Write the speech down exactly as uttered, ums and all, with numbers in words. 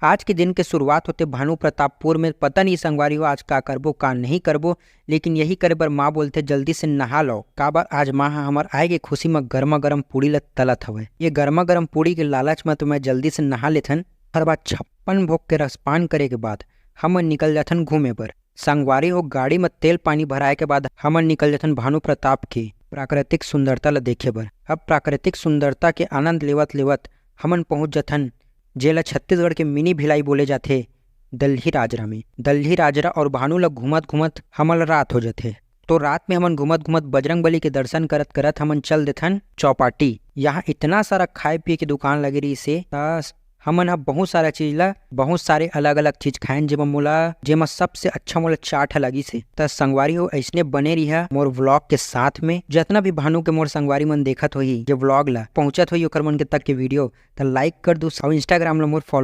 आज के दिन के शुरुआत होथे भानु प्रतापपुर में। पता नहीं संगवारी हो आज का करबो का नहीं करबो, लेकिन यही करे बर माँ बोलथे जल्दी से नहा लो, काबर आज माँ ह हमर आए के खुशी म गरमा गरम पूड़ी ल तलत हवय। ये गरमा गरम पूड़ी के लालच म तो मैं जल्दी से नहा लेथन। हर बार छप्पन भोग के रसपान करे के बाद हमन निकल जाथन घूमे बर। संगवारी हो, गाड़ी म तेल पानी भराए के बाद हमन निकल जाथन भानु प्रताप के प्राकृतिक सुंदरता ल देखे बर। अब प्राकृतिक सुंदरता के आनंद लेवत लेवत हमन पहुंच जाथन, जेला छत्तीसगढ़ के मिनी भिलाई बोले जाथे, दल्ही राजरा में। दल्ही राजरा और भानु ल घूमत घूमत हमन ल रात हो जाथे। तो रात में हमन घूमत घूमत बजरंग बली के दर्शन करत करत हमन चल देथन चौपाटी। यहाँ इतना सारा खाए पिए के दुकान लगे रहिस हे, त हमन ह बहुत सारा चीज ला, बहुत सारे अलग-अलग चीज खाएन, जेमा मोला, जेमा सबसे अच्छा मोला चाट ह लगिस हे। त संगवारी हो, अइसने बने रिहा मोर vlog के साथ में। जतना भी भानु के मोर संगवारी मन देखत होही ये vlog ला, पहुंचत होही ओकर मन के तक के video, त like कर दू और Instagram ला मोर follow